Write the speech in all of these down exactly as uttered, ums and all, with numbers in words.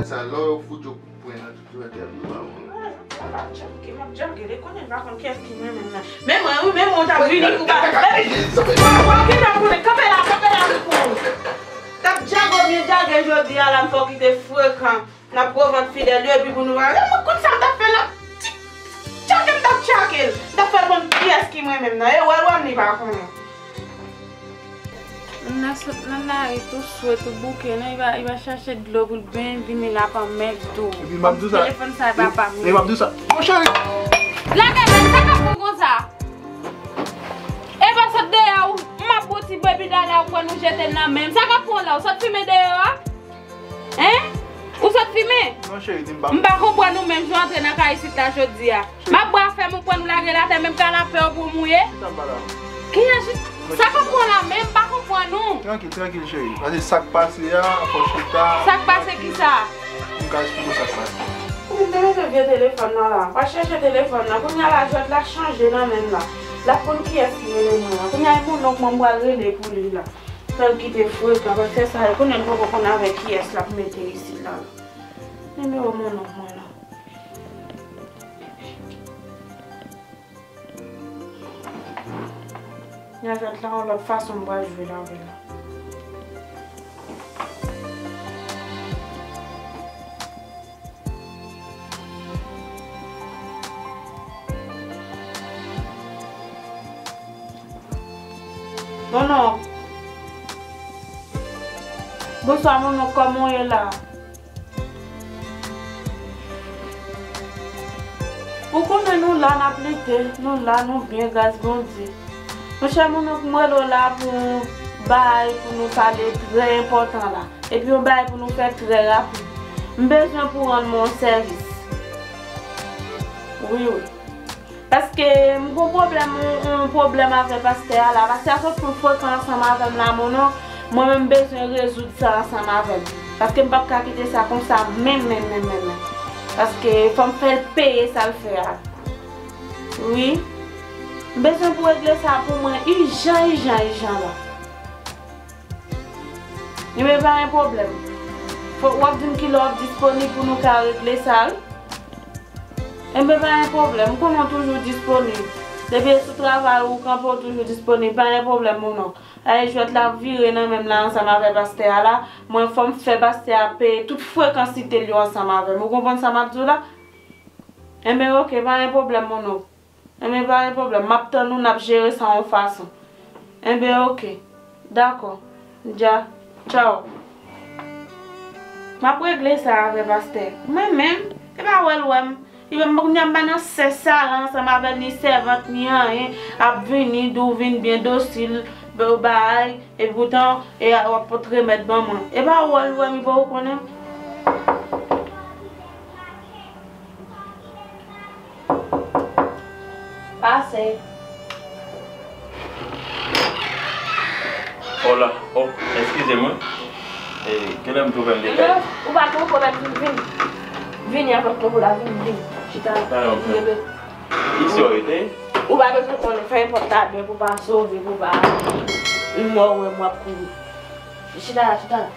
Sa lè yo fout yo kout pwen nan tout lòt tèt yo pa bon. M ap djòge, m ap djòge, li konnen m pa konn kiyès ki mwen menm nan. Men mwen, wi, men mwen, w t ap vini pou ba. Epi, w ap gentan konnen, kanpe la, kanpe la, wi, pou ou. T ap djòge, byen djòge jodi a la, m fè w kite frekan. N ap gwo vant fidèl yo, epi pou nou ale, mwen konn sa m t ap fè la. Ti tchake m t ap tchake l. M t ap fè l konn kiyès ki mwen menm nan. E wè l wè m li pa konnen. Nana sot nan lari tou swe, tou bouke, non, li va, li va chache dlo pou l byen vini, l ap anmède tou. Epi m ap di w sa. Telefòn sa e pa pa m. Epi m ap di w sa. Mon cheri! Lage men, sa k ap pran konsa? E pa sot deyò, m ap bon ti bwebi dada, ou kwè nou jete l nan men m. Sa k ap pran la, ou sot fimen deyò a? Hein? Ou sot fimen? Non, cheri, di m pa. M pa konprann ou menm jan w antre nan kay isit la jodi a. M ap bwè afè m, ou pran nou lage l atè, menm kanape w pou w mouye. Chita m pale avè w. Kiyès? Sa k ap pran la menm, m pa konprann ou. Trankil, trankil, cheri. Paske sa k pase a, fò chita. Sa k pase ki sa? M ka esplike w sa k pase. Ou vin te mete vye telefòn nan la. W al chèche telefòn nan. Kounye a la, jwèt la chanje nan men l la. L ap konn kiyès ki rele mwen an. Kounye a, e mon nonk mwen m pral rele pou li la. Fè l kite frekan, paske sa, e konnen l poko konn avèk kiyès l ap mete isit la. Nimewo mon nonk mwen la. N a jwèt la yon lòt fason, m pral jwe l avè l. Mononk. Bonswa, mononk, kòman w ye la? Ou konnen nou la, n ap lite, nou la, nou byen, gras Bondye. Monchè, mononk, m rele w la pou yon bagay pou nou pale trè enpòtan la. Epi yon bagay pou nou fè trè rapid. M bezwen pou w rann mwen yon sèvis. Wi, wi. Paske m gon pwoblèm, yon, yon pwoblèm avè pastè a la. Pastè a sot tou frekan ansanm avè m la, mononk. Mwen menm, m bezwen rezoud sa ansanm avè l. Paske m p ap ka kite sa konsa menm, menm, menm, menm, menm. Paske fò m fè l peye sa l fè a. Wi. M bezwen pou w regle sa pou mwen ijan, ijan, ijan la. Ebyen, pa gen pwoblèm. Fò w ap di m kilè w ap disponib pou nou ka regle sa, wi. Ebyen, pa gen pwoblèm. M konnen w toujou disponib. Depi e sou travay ou kanpe, w toujou disponib. Pa gen pwoblèm, mononk. Ay, jwèt la vire nan men m la ansanm avè pastè a la. Mwen, fò m fè pastè a peye tout frekansite l yo ansanm avè m. Ou konprann sa m ap di w la? Enben, oke, pa gen pwoblèm, mononk. Enben, pa gen pwoblèm. M ap tann ou, n ap jere sa yon fason. Enben, oke. Dakò. Dja. Tchaw. M ap regle sa avè pastè. Mwen menm, e pa wè l wè m. Li menm, kounye a m pa nan sèvis sa la ansanm avè l, ni sèvant, ni anyen. Ap vini, di w vin byen dosil, ba w bagay, epoutan, e w ap pot remèd ban mwen. E pa wè l wè m, li poko konnen m. Pase. Hola. Oh, eskize mwen. E, kilè m twouve m te kay? Non, ou pa twouve m, vin. Vini avèk twouve la, vin, vin. Chita la. Isi w rete? Ou pa bezwen konnen, fè pòt la byen pou pa sove, pou pa mò wè m w ap kouri. Chita la, chita la.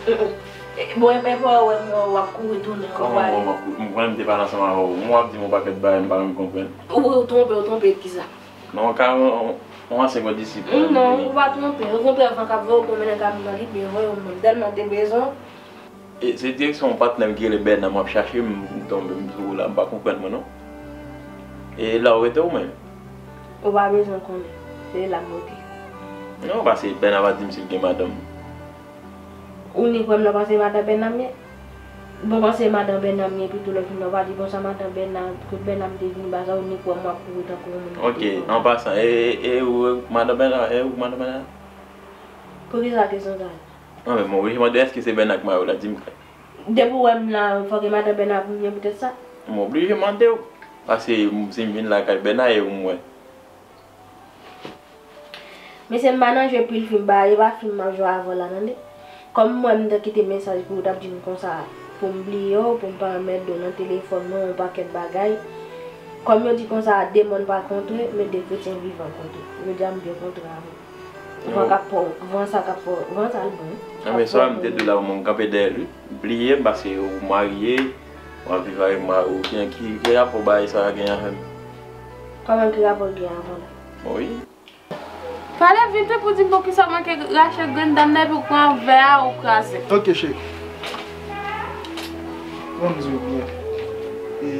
Mm, mm. E, bon, e, e pa w wè m w ap kouri tounen, w ap prale. Kòman w ap kouri? M kwè m te pale ansanm avè w. Mwen w ap di m yon pakèt bagay m pa menm konprann. Ou, ou twonpe, ou twonpe kisa? Non, ka yon, yon ansyen kondisip. Mm, non, ou pa twonpe. Okontrè, van k ap voye w pwomennen kamyon nan, li byen voye w menm. Tèlman te bezwen w. E, se direksyon yon patnè m ki rele Bèna m ap chache, m, m tonbe, m sou ou la, m pa konprann mwen non. E la w rete ou menm? Ou pa bezwen konnen. Se la m rete. Non, paske Bèna pa di m si l gen madanm. Ou nik wè m nan panse madan Bèna m ye? Bon, panse madan Bèna m ye, epi tou lè fin nan w pa di bon sa madan Bèna, kote Bèna m te vin ba sa, ou nik wè m w ap kouri tankou yon moun ki te fò. Ok, an pasan, e, e, e ou, madan Bèna, e ou madan Bèna? Poukisa kesyon sa a? An, men mwen oblije mande, èske se Bèna k mare w la? Di m klè. Depi w wè m la, fòk e madan Bèna pou m ye poutèt sa. Mwen oblije mande w. Paske m, si m vin lakay Bèna, e ou m wè. Mesye, m pa nan jwe pil fim, ba, e pa fim m ap jwe avè w la, tande. Kòm m wè m te kite mesaj pou ou, t ap di m konsa, pou m bliye w, pou m pa anmède w nan telefòn mwen, yon pakèt bagay. Kòm yo di konsa, de mòn pa kontre, men de kretyen vivan kontre. Jodi a, m byen kontre avè w. Van k ap pran w, van sa k ap pran w, van sa l bon. Anben, sa m te di w la, mwen, m kanpe dèyè l, wi. Bliye m, paske ou marye, w ap viv avèk mari w. Ki, ki, ki rapò bagay sa a gen avè m? Kòman ki rapò l gen avè w? Wi. Pale vit wi pou di m poukisa w manke rache grenn dam nan epi w pran vè a ou kraze. Ok, cheri. Ban m di w byen. E,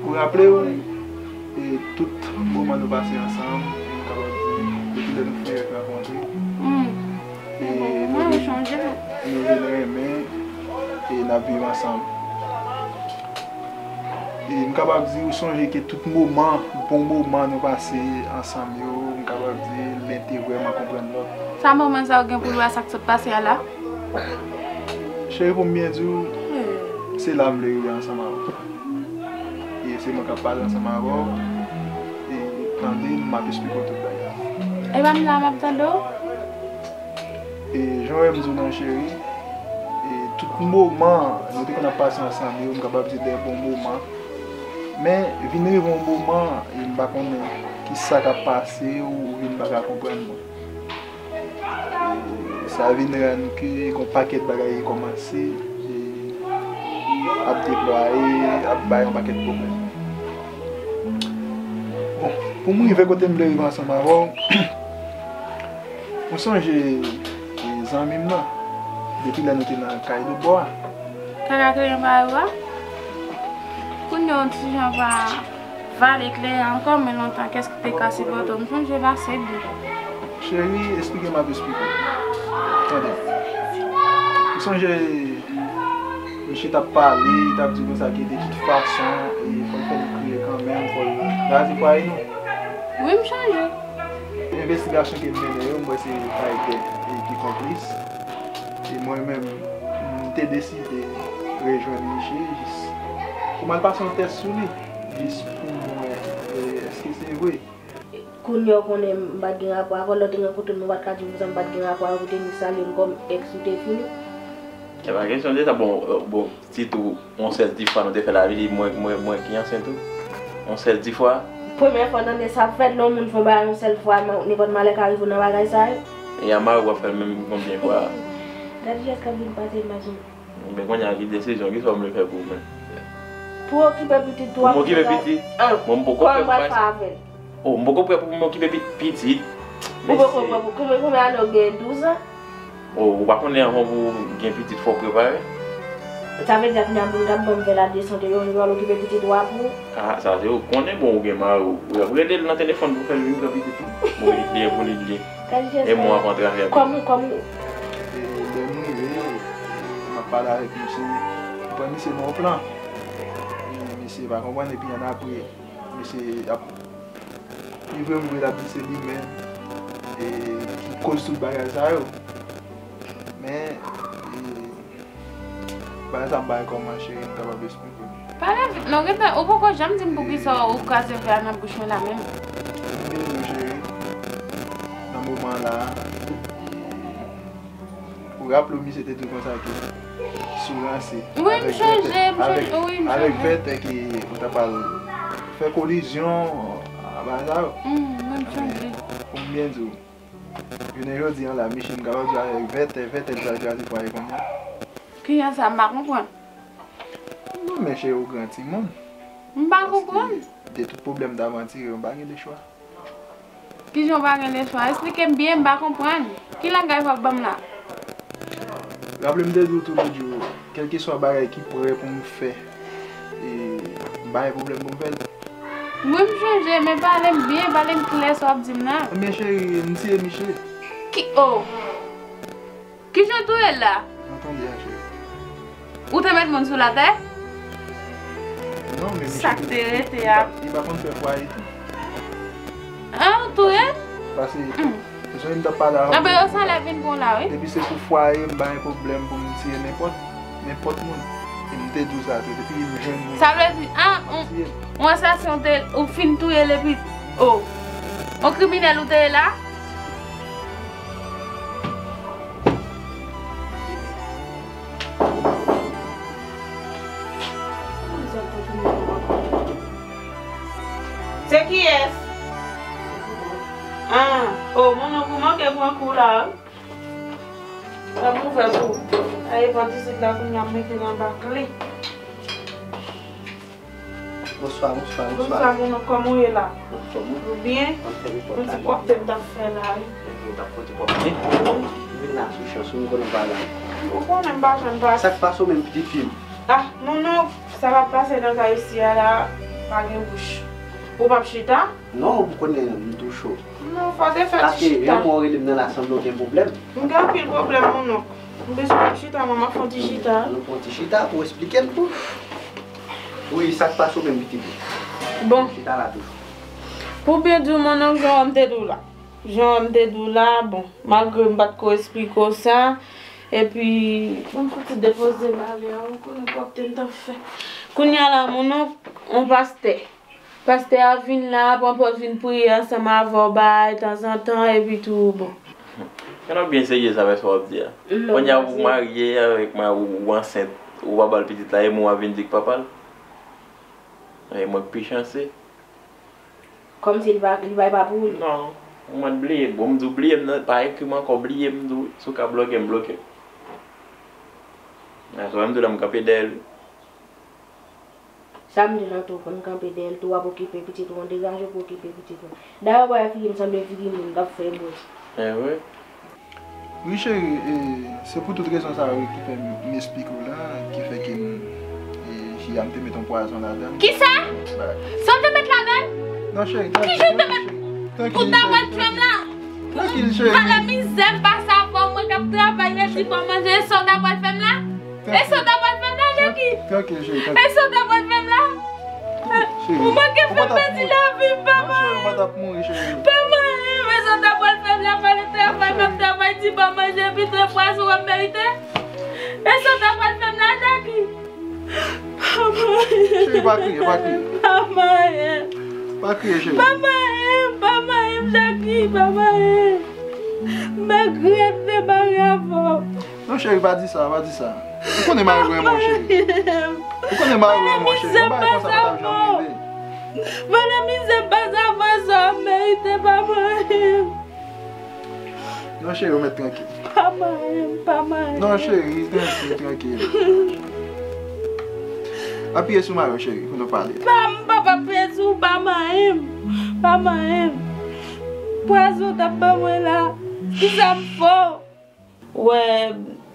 ou raple w, e, tout moman nou pase ansanm, m kapab di, depi lè nou fenk rankontre. Hmm. E, nou vin, nou vin renmen, e n ap viv ansanm. E m kapab di, ou sonje ke tout moman, bon moman nou pase ansanm yo, m kapab di, nou te vrèman konprann lòt. Sa moman sa yo gen pou l wè sa k sot pase a la? Cheri, pou m byen di w, se la m vle rive ansanm avè w. E se mwen k ap pale ansanm avè w. E tande m, m ap esplike w tout bagay. E pa m la, m ap tande w. E jan w wè m di w nan cheri, e tout moman nou te konn ap pase ansanm yo, m kapab di de bon moman. Men, vin rive yon moman, e m pa konnen ki sa k ap pase, ou vin pa ka konprann mwen. E sa vin rann ke gon pakèt bagay kòmanse, e ap deplwaye, ap bay yon pakèt pwoblèm. Bon, pou m rive kote m vle rive ansanm avè w, ou sonje, e, zanmi m nan, depi lè nou te nan kay lòtbò a. Kaka ke yon bagay ou a? Kounye a yon ti jan pa vale kleren ankò, men lontan kès ki te ka sipòte w, m sonje l ase byen. Cheri, esplike m ap esplike w. Tande. M sonje misye t ap pale, li t ap di konsa ke de tout fason, e fò l fè nou kriye kanmenm, fò l raze fwaye nou. Wi, m sonje. Envestigasyon ke m mennen yo, m wè se Tiger ki konplis. E mwen menm, m te deside rejwenn misye, jis pou m al pase yon tès sou li, jis pou m wè, e, èske se vre. Kounye a w konnen m pa t gen rapò avè w, lè w te rankontre m, ou pa t ka di m konsa m pa t gen rapò avè w, ou te vin salye m kòm èks ou te fini. E pa kesyon de sa, bon, e, bon, sitou yon sèl ti fwa nou te fè lavi, li, mwen, mwen, mwen ki ansent tou. Yon sèl ti fwa. Premyè fwa tande sa fèt, lè yon moun fè yon bagay yon sèl fwa, nenpòt malè ka rive w nan bagay sa yo. E a mari w ap fè l menm konbyen fwa? Gad jès k ap vin pase imajine. Men kounye a ki desizyon, ki sa w vle fè pou ou menm? Pou okipe pitit ou. Pou m okipe pitit? Bon, m poko prè pou bagay sa. Kòman w pral fè avè l? Oh, m poko prè pou m okipe pi-, pitit. Ou poko prè pou, konbyen, konbyen ane w gen, douz an? Oh, ou pa konnen anvan pou w gen pitit fò w prepare? Sa vle di kounye a moun k ap ban m vè la desante yo, yo pral okipe pitit ou a pou ou? Ah, sa se ou konnen, bon, ou gen mari w, ou ap rele l nan telefòn pou fè l vin pran pitit ou. Bon, li li ye pou li, li ye. E mwen ap antrave avè l. Kòm ou, kòm ou. E lè m rive, m ap pale avèk misye, m pran misye nan yon plan. E misye pa konprann, epi annapre, misye ap Li vre, m vre, l ap di se li menm, e, ki koz tout bagay sa yo. Men, e, bagay sa m pa gen kòman cheri m kapab esplike w. Pale vit non, gentan, ou poko janm di m poukisa ou kraze vè a nan bouch mwen la menm. M te di w cheri, nan moman la, e, Ou raple w misye te di w konsa ke si w ranse avèk vètè, wi, m sonje, avèk, wi, m sonje, avèk vètè ke ou ta pral fè kolizyon a bagay sa yo. Mm, wi, m sonje. Pou m byen di w, jounen jodi a la, misye m kapab di w avèk vètè, vètè l pral kraze fwaye kounye a. Kijan sa, m pa konprann. Non, men cheri, ou gran timoun. M pa konprann. Paske de tout pwoblèm ta vantire, ou pa gen lechwa. Kijan w pa gen lechwa? Esplike m byen, m pa konprann. Ki langaj w ap ban m la? Raple m te di w tou lòt jou, kèlkeswa bagay ki prè pou m fè, e, m pa gen pwoblèm pou m fè l. Wi, m sonje, men pale m byen, pale m klè sa w ap di m nan. Ebyen, cheri, m tiye misye. Ki, oh! Kijan w touye l la? Mwen tonbe a, cheri. Ou te met moun sou latè? Non, men misye te, li pa, li pa konn fè fwaye tou. An, ou touye l? Paske, paske, mm, se sa m t ap pale avan. Anben, yo sa lè vin pran w la, wi. Depi se pou fwaye, m pa gen pwoblèm pou m tiye nenpòt, nenpòt moun. E m te di w sa tou, depi m jwenn moun, sa vle di, an, m ap tiye l. Yon asasen, ou te, ou fin touye l epi, oh. Yon kriminèl ou te ye la? Se kiyès? Ah, o, Mononk, ou manke pran kou la wi. Sa pou fè pou. Ay, pran ti sit la kounye a, m mete l anba kle. Bonswa, bonswa, bonswa. Bonswa, mononk, kòman w ye la? Anfòm, wi. Ou byen? Anfòm, wi. Yon ti pwòpte m t ap fè la wi. Ou t ap fè yon ti pwòpte? Vin la sou chans ou, m konnen w pa la. Ou konnen m pa janm pase. Sa k pase w menm, pitit fi m? Ah, mononk, sa k ap pase nan kay isi a la, pa gen bouch. Ou p ap chita? Non, m konnen m tou cho. Non, fò w te fè ti chita. Paske yon mò rele m nan la sanble w gen pwoblèm. M gen anpil pwoblèm, mononk. M bezwen yon ti chita, manman, fè yon ti chita. Nou fè yon ti chita pou w esplike m tou. Wi, sa k pase w menm, pitit ou? Bon. Chita la toujou. Pou byen di w, mononk, jan m te di w la. Jan m te di w la, bon, malgre m pa t ko esplike w sa, epi, bon, m fouti depoze bagay la, ou konnen pwòpte m t ap fè. Kounye a la, mononk, yon pastè. Pastè a vin la, pran pòz vin priye ansanm avè w, bay, tanzantan, epi tou, bon. Gen w byen serye sa, men sa w ap di a. Kounye a ou marye avèk mari w, ou ansent, ou pa ba l pitit la, e mwen w ap vin di k papa l? E mwen k pi chanse. Kòmsi li pa, li pa, li pa pou li. Non, ou mèt bliye. Bon, m di w bliye m nan, pa ekri m ankò, bliye m, m di w, si w ka bloke m, bloke m. Nan sa w wè m di w la, m kanpe dèyè l wi. Sa m di w nan tou, pou m kanpe dèyè l tou, w ap okipe pitit ou, w andegaje w pou okipe pitit ou. Dayè w wè figi m sanble figi moun k ap fè bouz. Enben. Wi, cheri, e, se pou tout rezon sa yo ki fè m, m esplike w la, ki fè ke m, e, Jia m te met yon pwazon ladan l. Kisa? Sa w te met ladan l? Non, cheri, trankil, trankil, cheri. Ou ta pral fè m la? Trankil, cheri. Valè mizè m pase avè w, mwen k ap travay, mèsi pou manje, sa w ta pral fè m la? E sa w ta pral fè m la, Jackie? Trankil, cheri, trankil. E sa w ta pral fè m la? Cheri, ou manke fè m pèdi lavi m, pa manyen. Non, cheri, ou pa t ap mouri, cheri. Pa manyen, e sa w ta pral fè m la, valè travay m ap travay, ti pa manje, epi se pwazon w ap merite? E sa w ta pral fè m la, Jackie? Pa manyen. Cheri, pa kriye, pa kriye. Pa manyen. Pa kriye, cheri. Pa manyen, pa manyen, Jackie, pa manyen. M regrèt separe avè w. Non, cheri, pa di sa, pa di sa. Ou konnen mari w renmen w, cheri. Ou konnen mari w renmen w, cheri. Yon bagay konsa pa t ap janm rive. Valè mizè m pase avè w, sa w merite, pa manyen. Non, cheri, ou mèt trankil. Pa manyen m, pa manyen m. Non, cheri, trankil, trankil. Apiye sou mari w, cheri, pou nou pale. Pa, m p ap apiye sou w, pa manyen m. Pa manyen m. Pwazon w t ap ban mwen la, kisa m fè w? Ou wè,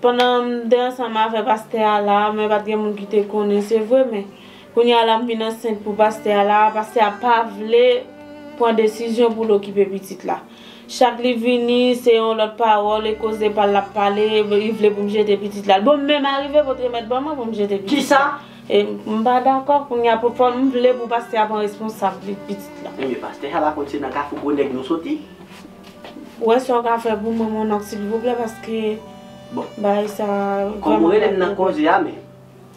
pandan m te ansanm avè pastè a la, men pa t gen moun ki te konnen, se vre, men kounye a la m vin ansent pou pastè a la, pastè a pa vle pran desizyon pou l okipe pitit la. Chak li vini, se yon lòt pawòl, e koze pa l l ap pale, li vle pou m jete pitit la. Bon, m menm arive pote remèd ban mwen pou m jete pitit la. Kisa? E m pa dakò, kounye a pou fò m vle pou pastè a pran responsab pitit la. Ebyen, pastè a la konn se nan kafou gwo nèg nou soti. Ou wè sa w ka fè pou mwen, mononk, silvouplè, paske bagay sa vrèman pa bon. Bon, kòm ou rele m nan koze a, men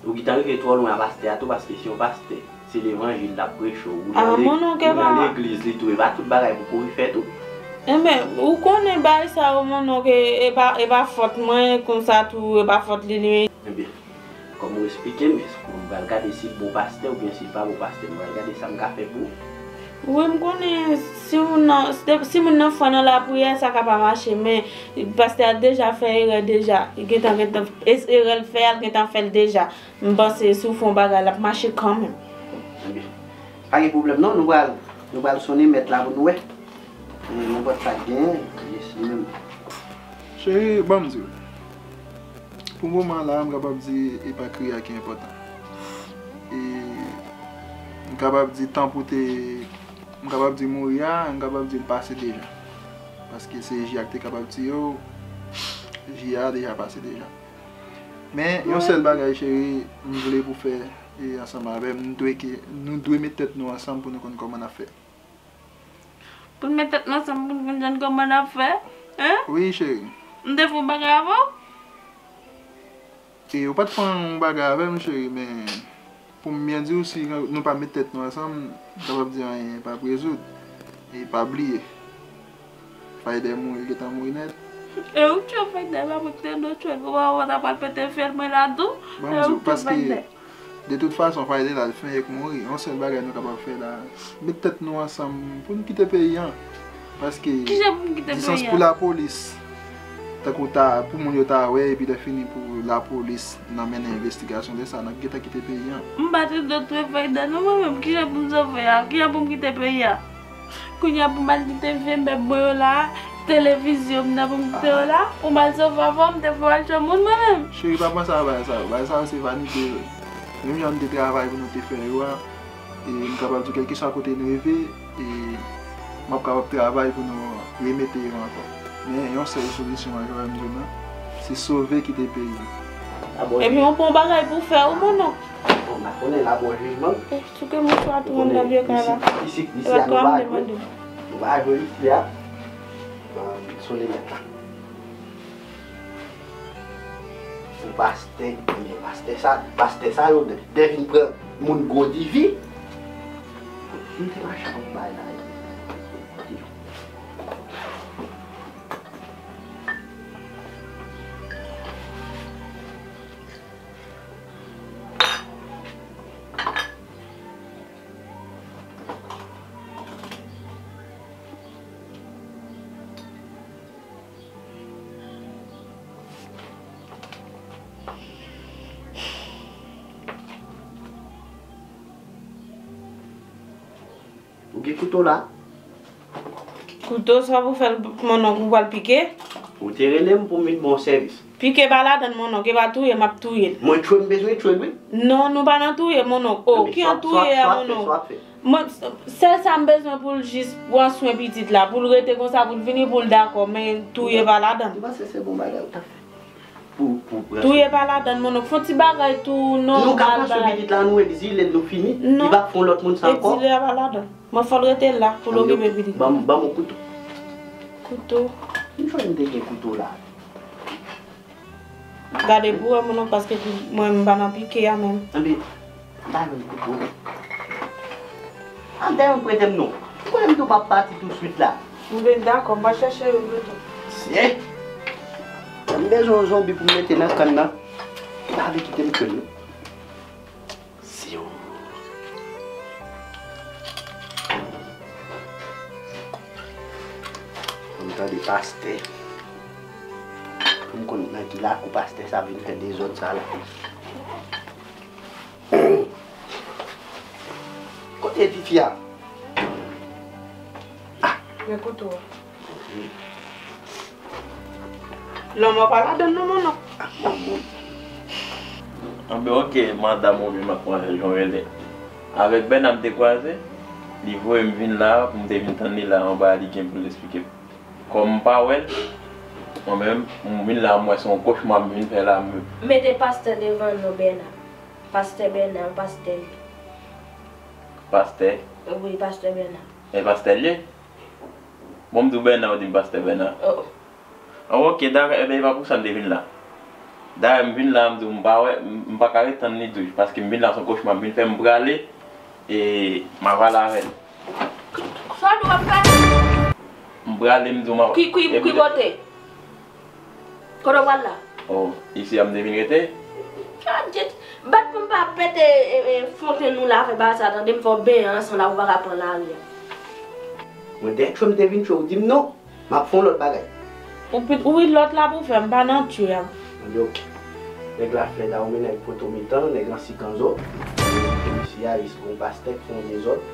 ou gentan rive twò lwen a pastè a tou, paske se yon pastè, se levanjil l ap preche w, ou nan legliz li tou, e pa tout bagay pou kouri fè tou. Enben, ou konnen bagay sa yo, mononk, e, e pa, e pa fòt mwen, konsa tou, e pa fòt li, li. Enben, kòm ou esplike m, m pral gade si l bon pastè oubyen si l pa bon pastè. M pral gade sa m ka fè pou ou. Wi, m konnen si moun nan, si moun nan fò nan lapriyè, sa ka pa mache, men pastè a deja fè erè deja. Li gentan, gentan, erè l fè a, l gentan fè l deja. M panse si w fè yon bagay, l ap mache kanmenm. Ebyen, pa gen pwoblèm non, nou pral, nou pral sonnen mèt la pou nou wè. E, nenpòt sa k genyen, yes, li menm. Cheri, ban m di w. Pou moman la, m kapab di e pa kriye a ki enpòtan. E m kapab di tan pou te, m kapab di mouri a, m kapab di l pase deja. Paske se Jia k te kapab tiye w, Jia deja pase deja. Men, yon sèl bagay, cheri, m vle pou fè, e, ansanm avè m, nou dwe ke, nou dwe met tèt nou ansanm pou nou konn kòman n ap fè. Pou n met tèt nou ansanm pou n konn jan kòman n ap fè, en? Wi, cheri. M te fè yon bagay avè w? E, ou pa t fè yon bagay avè m, cheri, men pou m byen di w, si nou pa met tèt nou ansanm, m kapab di anyen p ap rezoud. E pa bliye, Fayda mouri, l gentan mouri nèt. E ou k tchwe Fayda, e pa mwen ki te dwe tchwe l, pou mwen ta pral pete fyèl mwen la tou. Ban m di w, paske de tout fason, Fayda la, l fen ek mouri. Yon sèl bagay nou kapab fè la, met tèt nou ansanm pou n kite peyi an. Paske, kijan pou m kite peyi a? Pou lapolis, tankou ta, pou moun yo ta wè, epi lè fini pou lapolis nan mennen envestigasyon, lè sa n ap gentan kite peyi an. M pa t dwe fè fayda non mwen menm, kijan pou m sove a? Kijan pou m kite peyi a? Kounye a pou m al kite vye mèb mwen yo la, televizyon m nan pou m kite yo la, pou m al sove avè w, m te fè w al tchè moun mwen menm. Cheri, pa panse a bagay sa yo. Bagay sa yo se vanite yo. Menm jan n te travay pou nou te fè yo a, e m kapab di w kèlkeswa kote n rive, e m ap kapab travay pou nou remete yo ankò. Men yon sèl solisyon an, jan w wè m di w nan, se sove kite peyi a. Epi yon bon bagay pou fè wi, mon onk. Bon, m pa konnen la bon jijman. Souke mouchwa tou anndan vye kay la. Isi, isi a nou pa jwe. Nou pa jwe isi a. Sole nèt la. Pou pastè, ebyen pastè sa, pastè sa yo de, de vin pran moun gwo divi. M te mache ak bay la. Ou gen kouto la? Kouto, sa pou fè l, mon onk, ou pral pike? Ou te rele m pou m vin ba w sèvis. Pike pa ladann, mon onk, e pa touye m ap touye l. Mwen tchwe m bezwen tchwe l, wi. Non, nou pa nan touye, mon onk. O, ki an touye a, mon onk? Mwen, sèl sa m bezwen pou l jis pran swen pitit la, pou l rete konsa, pou l vini, pou l dakò, men touye pa ladann. M panse se bon bagay ou t ap fè. Pou, pou pran swen. Touye pa ladann, mon onk. Fè yon ti bagay tou nòmal. Nou ka pran swen pitit la, nou egzile l, nou fini. Non. Li p ap fè yon lòt moun sa ankò. Egzile a pa ladann. Mwen fò l rete la, pou l okipe pitit. Ban m, ban m yon kouto. Kouto? M jwenn m te gen kouto la. Gade pou wè, mon onk, paske mwen m pa nan pike a menm. Anben, m pa jwenn kouto. Anben, prete m non. Ou konnen m tou p ap pati touswit la. M vin dakò, m pa chèche yo pito. Se. M bezwen yon zonbi pou m mete nan kann nan. Li pa vle kite m tchwe l non. Siw. Fò m tande pastè. Pou m konn nan ki lakou pastè sa vin fè dezòd sa la. Kote tifi a? Men kouto a. Lanmò pa ladann non, mon onk. Anben, oke, madanm oubyen manmzèl jan w rele. Avèk Bèna m te kwaze, li voye m vin la pou m te vin tann li la anba, li gen pou l esplike m. Kòm m pa wè l, mwen menm, m vin la, m wè se yon kochma m vin fè la, m. Mete pastè devan non, Bèna. Pastè Bèna, yon pastè l ye. Pastè? Wi, pastè Bèna. E pastè l ye? Bon, m di w Bèna, ou di m pastè Bèna. Oh. Ah, oke, dakò, enben, e pa pou sa m te vin la. Dayè, m vin la, m di w m pa wè, m, m pa ka ret tann li tou, paske m vin la, se yon kochma m vin fè, m prale, e m a pale avè l. Sa w di w ap fè? M prale, m di w m a. Ki, ki, ki kote? Kote w pral la? Oh, isi a m te vin rete. Adje, bat pou m pa pete, e, e, fontenn nou la avè bagay sa, tande m fè w benyen ansanm la pou w pa ka pran lari a. Mwen dèyè tchwe m te vin tchwe, ou di m non. M ap fè yon lòt bagay. Ou pi, ou wi lòt la pou fè, m pa nan tchwe a. Anben oke. Nèg la flè da ou men nèg poto mitan, nèg ansi kanzo. Isi a, isi gon pastè k fè yon dezòd.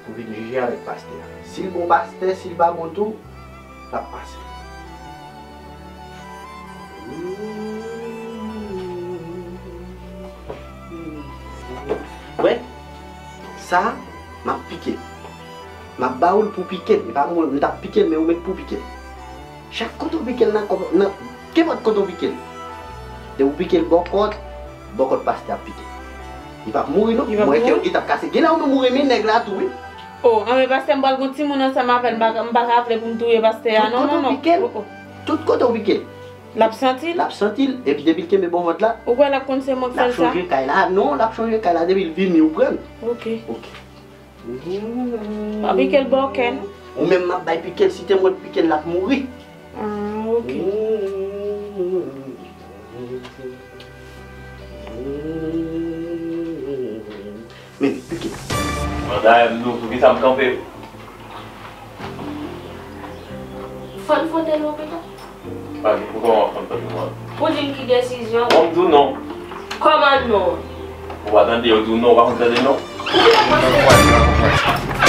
Pou vin jije avèk pastè a. Si l bon pastè, si l pa bon tou, l ap pase. Wè, sa, m ap pike l. M ap ba ou l pou pike l. E pa mwen, m t ap pike l, men ou menm pou pike l. Chak kote w pike l nan kò, nan, kenpòt kote w pike l. Depi w pike l bò kòt, bò kòt pastè ap pike. Li p ap mouri non. Mwen wè kè w li t ap kase. Genlè ou menm ou renmen nèg la tou wi. Oh, anben pastè m pral gon timoun ansanm avè l, m pa ka, m pa ka vle pou m touye pastè a non, non, non. Tout kote w pike l. Tout kote w pike l. L ap santi l? L ap santi l, epi depi l kenbe bò vant la. Ou kwè l ap konn se mwen k fè l sa? L ap chonje kay la, non, l ap chonje kay la, depi l vini ou pran l. Oke. Oke. Pa pike l bò kè non. Ou menm m ap bay pike l, si te mwen t pike l, l ap mouri. Ah, oke. Men, pike. Manda m nou, poukisa m kanpe? Fò n fwonte l, Pita. Pa gen pou kòman w ap konn tande mwen. Ou di m ki desizyon? Bon, m di w non. Kòman non? Ou pa tande, yo di w non, ou pa konn tande non. Ou ki te panse?